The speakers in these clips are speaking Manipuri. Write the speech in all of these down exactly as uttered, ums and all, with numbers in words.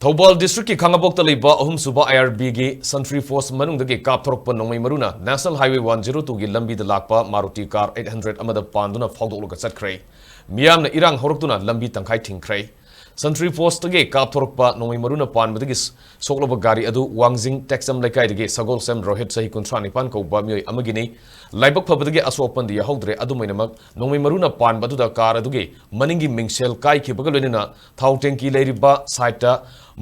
ꯊꯧꯕꯥꯜ ꯗꯤꯁꯇ꯭ꯔꯤꯛꯀꯤ ꯈꯥꯉꯕꯣꯛꯇ ꯂꯩꯕ ꯑꯍꯨꯝꯁꯨꯕ ꯑꯥꯏ ꯑꯥꯔ ꯕꯤꯒꯤ ꯁꯟꯇ꯭ꯔꯤ ꯄꯣꯁ꯭ꯠ ꯃꯅꯨꯡꯗꯒꯤ ꯀꯥꯞꯊꯣꯔꯛꯄ ꯅꯣꯡꯃꯩ ꯃꯔꯨꯅ ꯅꯦꯁꯅꯦꯜ ꯍꯥꯏꯋꯦ ꯋꯥꯟ ꯖꯤꯔꯣ ꯇꯨꯒꯤ ꯂꯝꯕꯤꯗ ꯂꯥꯛꯄ ꯃꯥꯔꯨꯇꯤ ꯀꯥꯔ ꯑꯩꯠ ꯍꯟꯗ꯭ꯔꯦꯗ ꯑꯃꯗ ꯄꯥꯟꯗꯨꯅ ꯐꯥꯎꯗꯣꯛꯂꯒ ꯆꯠꯈ꯭ꯔꯦ꯫ ꯃꯤꯌꯥꯝꯅ ꯏꯔꯥꯡ ꯍꯧꯔꯛꯇꯨꯅ ꯂꯝꯕꯤ ꯇꯪꯈꯥꯏ ꯊꯤꯡꯈ꯭ꯔꯦ꯫ ꯁꯟꯇ꯭ꯔꯤ ꯄꯣꯁ꯭ꯠꯇꯒꯤ ꯀꯥꯞꯊꯣꯔꯛꯄ ꯅꯣꯡꯃꯩ ꯃꯔꯨꯅ ꯄꯥꯟꯕꯗꯒꯤ ꯁꯣꯛꯂꯕ ꯒꯥꯔꯤ ꯑꯗꯨ ꯋꯥꯡꯖꯤꯡ ꯇꯦꯛꯆꯝ ꯂꯩꯀꯥꯏꯗꯒꯤ ꯁꯒꯣꯜꯁꯦꯝ ꯔꯣꯍꯤꯠ, ꯆꯍꯤ ꯀꯨꯟꯊ꯭ꯔꯥ ꯅꯤꯄꯥꯟ ꯀꯧꯕ ꯃꯤꯑꯣꯏ ꯑꯃꯒꯤꯅꯤ꯫ ꯂꯥꯏꯕꯛ ꯐꯕꯗꯒꯤ ꯑꯁꯣꯛ ꯑꯄꯟꯗꯤ ꯌꯥꯎꯍꯧꯗ꯭ꯔꯦ꯫ ꯑꯗꯨꯝ ꯑꯣꯏꯅꯃꯛ, ꯅꯣꯡꯃꯩ ꯃꯔꯨꯅ ꯄꯥꯟꯕ ꯑꯗꯨꯗ ꯀꯥꯔ ꯑꯗꯨꯒꯤ ꯃꯅꯤꯡꯒꯤ ꯃꯤꯡꯁꯦꯜ ꯀꯥꯏꯈꯤꯕꯒ ꯂꯣꯏꯅꯅ ꯊꯥꯎ ꯇꯦꯡꯀꯤ ꯂꯩꯔꯤꯕ ꯁꯥꯏꯠꯇ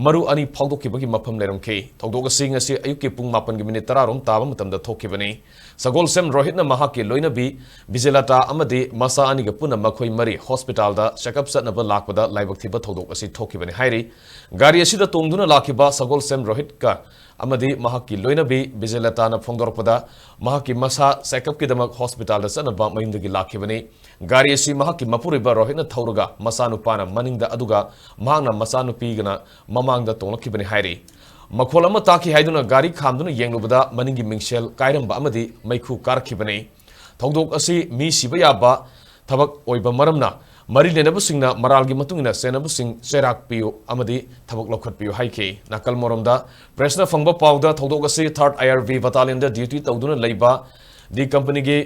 ꯃꯔꯨ ꯑꯅꯤ ꯐꯥꯎꯗꯣꯛꯈꯤꯕꯒꯤ ꯃꯐꯝ ꯂꯩꯔꯝꯈꯤ꯫ ꯊꯧꯗꯣꯛ ꯑꯁꯤ ꯉꯁꯤ ꯑꯌꯨꯛꯀꯤ ꯄꯨꯡ ꯃꯥꯄꯟꯒꯤ ꯃꯤꯅꯤꯠ ꯇꯔꯥ ꯔꯣꯝ ꯇꯥꯕ ꯃꯇꯝꯗ ꯊꯣꯛꯈꯤꯕꯅꯤ꯫ ꯁꯒꯣꯜꯁꯦꯝ ꯔꯣꯍꯤꯠꯅ ꯃꯍꯥꯛꯀꯤ ꯂꯣꯏꯅꯕꯤ ꯕꯤꯖꯦꯂꯇꯥ ꯑꯃꯗꯤ ꯃꯆꯥ ꯑꯅꯤꯒ ꯄꯨꯟꯅ ꯃꯈꯣꯏ ꯃꯔꯤ ꯍꯣꯁꯄꯤꯇꯥꯜꯗ ꯆꯦꯛꯑꯞ ꯆꯠꯅꯕ ꯂꯥꯛꯄꯗ ꯂꯥꯏꯕꯛ ꯊꯤꯕ ꯊꯧꯗꯣꯛ ꯑꯁꯤ ꯊꯣꯛꯈꯤꯕꯅꯤ ꯍꯥꯏꯔꯤ꯫ ꯒꯥꯔꯤ ꯑꯁꯤꯗ ꯇꯣꯡꯗꯨꯅ ꯂꯥꯛꯈꯤꯕ ꯁꯒꯣꯜꯁꯦꯝ ꯔꯣꯍꯤꯠꯀ ꯑꯃꯗꯤ ꯃꯍꯥꯛꯀꯤ ꯂꯣꯏꯅꯕꯤ ꯕꯤꯖꯦꯂꯇꯥꯅ ꯐꯣꯡꯗꯣꯔꯛꯄꯗ, ꯃꯍꯥꯛꯀꯤ ꯃꯁꯥ ꯆꯦꯛꯑꯞꯀꯤꯗꯃꯛ ꯍꯣꯁꯄꯤꯇꯥꯜꯗ ꯆꯠꯅꯕ ꯃꯌꯨꯝꯗꯒꯤ ꯂꯥꯛꯈꯤꯕꯅꯤ꯫ ꯒꯥꯔꯤ ꯑꯁꯤ ꯃꯍꯥꯛꯀꯤ ꯃꯄꯨꯔꯣꯏꯕ ꯔꯣꯍꯤꯠꯅ ꯊꯧꯔꯒ ꯃꯆꯥꯅꯨꯄꯥꯅ ꯃꯅꯤꯡꯗ ꯑꯗꯨꯒ ꯃꯍꯥꯛꯅ ꯃꯆꯥꯅꯨꯄꯤꯒꯅ ꯃꯃꯥꯡꯗ ꯇꯣꯡꯂꯛꯈꯤꯕꯅꯤ ꯍꯥꯏꯔꯤ꯫ ꯃꯈꯣꯜ ꯑꯃ ꯇꯥꯈꯤ ꯍꯥꯏꯗꯨꯅ ꯒꯥꯔꯤ ꯈꯥꯝꯗꯨꯅ ꯌꯦꯡꯂꯨꯕꯗ ꯃꯅꯤꯡꯒꯤ ꯃꯤꯡꯁꯦꯜ ꯀꯥꯏꯔꯝꯕ ꯑꯃꯗꯤ ꯃꯩꯈꯨ ꯀꯥꯔꯛꯈꯤꯕꯅꯤ꯫ ꯊꯧꯗꯣꯛ ꯑꯁꯤ ꯃꯤ ꯁꯤꯕ ꯌꯥꯕ ꯊꯕꯛ ꯑꯣꯏꯕ ꯃꯔꯝꯅ, ꯃꯔꯤ ꯂꯩꯅꯕꯁꯤꯡꯅ ꯃꯔꯥꯜꯒꯤ ꯃꯇꯨꯡ ꯏꯟꯅ ꯆꯦꯟꯅꯕꯁꯤꯡ ꯆꯩꯔꯥꯛ ꯄꯤꯌꯨ ꯑꯃꯗꯤ ꯊꯕꯛ ꯂꯧꯈꯠꯄꯤꯌꯨ ꯍꯥꯏꯈꯤ꯫ ꯅꯥꯀꯜ ꯑꯃꯔꯣꯝꯗ, ꯄ꯭ꯔꯦꯁꯅ ꯐꯪꯕ ꯄꯥꯎꯗ, ꯊꯧꯗꯣꯛ ꯑꯁꯤ ꯊꯥꯔꯠ ꯑꯥꯏ ꯑꯥꯔ ꯕꯤ ꯕꯇꯥꯂꯤꯌꯟꯗ ꯗ꯭ꯌꯨꯇꯤ ꯇꯧꯗꯨꯅ ꯂꯩꯕ ꯗꯤ ꯀꯝꯄꯅꯤꯒꯤ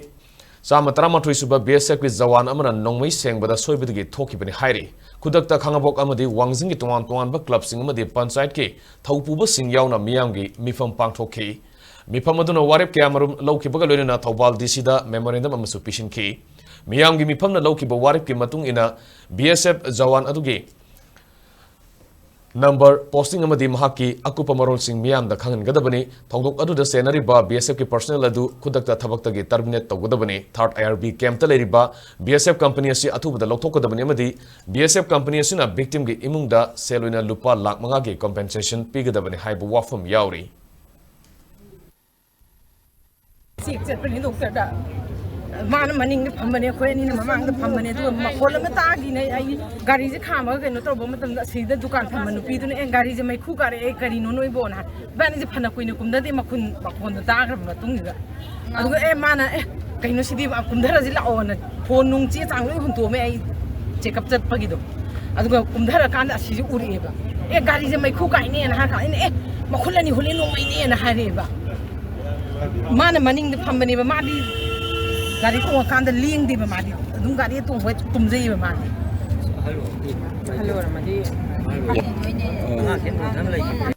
ꯆꯥꯝꯃ ꯇꯔꯥꯃꯥꯊꯣꯏ ꯁꯨꯕ ꯕꯤ ꯑꯦꯁ ꯑꯦꯐꯀꯤ ꯖꯋꯥꯟ ꯑꯃꯅ ꯅꯣꯡꯃꯩ ꯁꯦꯡꯕꯗ ꯁꯣꯏꯕꯗꯒꯤ ꯊꯣꯛꯈꯤꯕꯅꯤ ꯍꯥꯏꯔꯤ꯫ ꯈꯨꯗꯛꯇ ꯈꯥꯉꯕꯣꯛ ꯑꯃꯗꯤ ꯋꯥꯡꯖꯤꯡꯒꯤ ꯇꯣꯉꯥꯟ ꯇꯣꯉꯥꯟꯕ ꯀ꯭ꯂꯕꯁꯤꯡ ꯑꯃꯗꯤ ꯄꯟꯆꯥꯌꯠꯀꯤ ꯊꯧꯄꯨꯕꯁꯤꯡ ꯌꯥꯎꯅ ꯃꯤꯌꯥꯝꯒꯤ ꯃꯤꯐꯝ ꯄꯥꯡꯊꯣꯛꯈꯤ꯫ ꯃꯤꯐꯝ ꯑꯗꯨꯅ ꯋꯥꯔꯦꯞ ꯀꯌꯥꯃꯔꯨꯝ ꯂꯧꯈꯤꯕꯒ ꯂꯣꯏꯅꯅ ꯊꯧꯕꯥꯜ ꯗꯤ ꯁꯤꯗ ꯃꯦꯃꯣꯔꯦꯟꯗꯝ ꯑꯃꯁꯨ ꯄꯤꯁꯤꯟꯈꯤ꯫ ꯃꯤꯌꯥꯝꯒꯤ ꯃꯤꯐꯝꯅ ꯂꯧꯈꯤꯕ ꯋꯥꯔꯦꯞꯀꯤ ꯃꯇꯨꯡ ꯏꯟꯅ ꯕꯤ ꯑꯦꯁ ꯑꯦꯐ ꯖꯋꯥꯟ ꯑꯗꯨꯒꯤ ꯅꯝꯕꯔ, ꯄꯣꯁꯇꯤꯡ ꯑꯃꯗꯤ ꯃꯍꯥꯛꯀꯤ ꯑꯀꯨꯞꯄ ꯃꯔꯣꯜꯁꯤꯡ ꯃꯤꯌꯥꯝꯗ ꯈꯪꯍꯟꯒꯗꯕꯅꯤ꯫ ꯊꯧꯗꯣꯛ ꯑꯗꯨꯗ ꯆꯦꯟꯅꯔꯤꯕ ꯕꯤ ꯑꯦꯁ ꯑꯦꯐꯀꯤ ꯄꯔꯁꯅꯦꯜ ꯑꯗꯨ ꯈꯨꯗꯛꯇ ꯊꯕꯛꯇꯒꯤ ꯇꯔꯃꯤꯅꯦꯠ ꯇꯧꯒꯗꯕꯅꯤ꯫ ꯊꯥꯔꯠ ꯑꯥꯏ ꯑꯥꯔ ꯕꯤ ꯀꯦꯝꯞꯇ ꯂꯩꯔꯤꯕ ꯕꯤ ꯑꯦꯁ ꯑꯦꯐ ꯀꯝꯄꯅꯤ ꯑꯁꯤ ꯑꯊꯨꯕꯗ ꯂꯧꯊꯣꯛꯀꯗꯕꯅꯤ ꯑꯃꯗꯤ ꯕꯤ ꯑꯦꯁ ꯑꯦꯐ ꯀꯝꯄꯅꯤ ꯑꯁꯤꯅ ꯚꯤꯛꯇꯤꯝꯒꯤ ꯏꯃꯨꯡꯗ ꯁꯦꯜ ꯑꯣꯏꯅ ꯂꯨꯄꯥ ꯂꯥꯈ ꯃꯉꯥꯒꯤ ꯀꯝꯄꯦꯟꯁꯦꯁꯟ ꯄꯤꯒꯗꯕꯅꯤ ꯍꯥꯏꯕ ꯋꯥꯐꯝ ꯌꯥꯎꯔꯤ꯫ ꯆꯦꯛ ꯆꯠꯄꯅꯤ ꯗꯣꯛꯇꯔꯗ꯫ ꯃꯥꯅ ꯃꯅꯤꯡꯗ ꯐꯝꯕꯅꯦ, ꯑꯩꯈꯣꯏ ꯑꯅꯤꯅ ꯃꯃꯥꯡꯗ ꯐꯝꯕꯅꯦ꯫ ꯑꯗꯨꯒ ꯃꯈꯣꯜ ꯑꯃ ꯇꯥꯈꯤꯅꯦ꯫ ꯑꯩ ꯒꯥꯔꯤꯁꯦ ꯈꯥꯝꯃꯒ ꯀꯩꯅꯣ ꯇꯧꯕ ꯃꯇꯝꯗ, ꯑꯁꯤꯗ ꯗꯨꯀꯥꯟ ꯐꯝꯕ ꯅꯨꯄꯤꯗꯨꯅ, "ꯑꯦ, ꯒꯥꯔꯤꯁꯦ ꯃꯩꯈꯨ ꯀꯥꯔꯛꯑꯦ, ꯀꯔꯤꯅꯣ ꯅꯣꯏꯕꯣꯅ?" ꯍꯥꯏ꯫ ꯏꯕꯥꯅꯤꯁꯦ ꯐꯅ ꯀꯨꯏꯅ ꯀꯨꯝꯊꯗꯦ, ꯃꯈꯨꯟ, ꯃꯈꯣꯟꯗꯣ ꯇꯥꯈ꯭ꯔꯕ ꯃꯇꯨꯡꯁꯤꯗ꯫ ꯑꯗꯨꯒ, "ꯑꯦ," ꯃꯥꯅ, "ꯑꯦ, ꯀꯩꯅꯣ ꯁꯤꯗꯤ, ꯀꯨꯝꯊꯔꯁꯤ ꯂꯥꯛꯑꯣꯅ" ꯐꯣꯟ ꯅꯨꯡ ꯆꯦ ꯆꯥꯡ ꯂꯣꯏ ꯍꯨꯟꯇꯣꯛꯑꯝꯃꯦ ꯑꯩ ꯆꯦꯛꯑꯞ ꯆꯠꯄꯒꯤꯗꯣ꯫ ꯑꯗꯨꯒ ꯀꯨꯝꯊꯔꯀꯥꯟꯗ ꯑꯁꯤꯁꯦ ꯎꯔꯛꯑꯦꯕ꯫ ꯑꯦ, ꯒꯥꯔꯤꯁꯦ ꯃꯩꯈꯨ ꯀꯥꯏꯅꯦꯅ ꯍꯥꯏꯔ ꯀꯥꯟꯗ ꯑꯩꯅ, "ꯑꯦ, ꯃꯈꯨꯠ ꯑꯅꯤ ꯍꯨꯜꯂꯦ ꯅꯣꯡꯃꯩꯅꯦꯅ" ꯍꯥꯏꯔꯛꯑꯦꯕ꯫ ꯃꯥꯅ ꯃꯅꯤꯡꯗ ꯐꯝꯕꯅꯦꯕ, ꯃꯥꯗꯤ ꯒꯥꯔꯤ ꯇꯣꯡꯉꯀꯥꯟꯗ ꯂꯦꯡꯗꯦꯕ, ꯃꯥꯗꯤ ꯑꯗꯨꯝ ꯒꯥꯔꯤ ꯇꯣꯡꯕ ꯇꯨꯝꯖꯩꯌꯦꯕ ꯃꯥꯗꯤ꯫ ꯑꯍꯜ ꯑꯣꯏꯔꯝꯃꯗꯤ꯫ ꯑꯣ꯫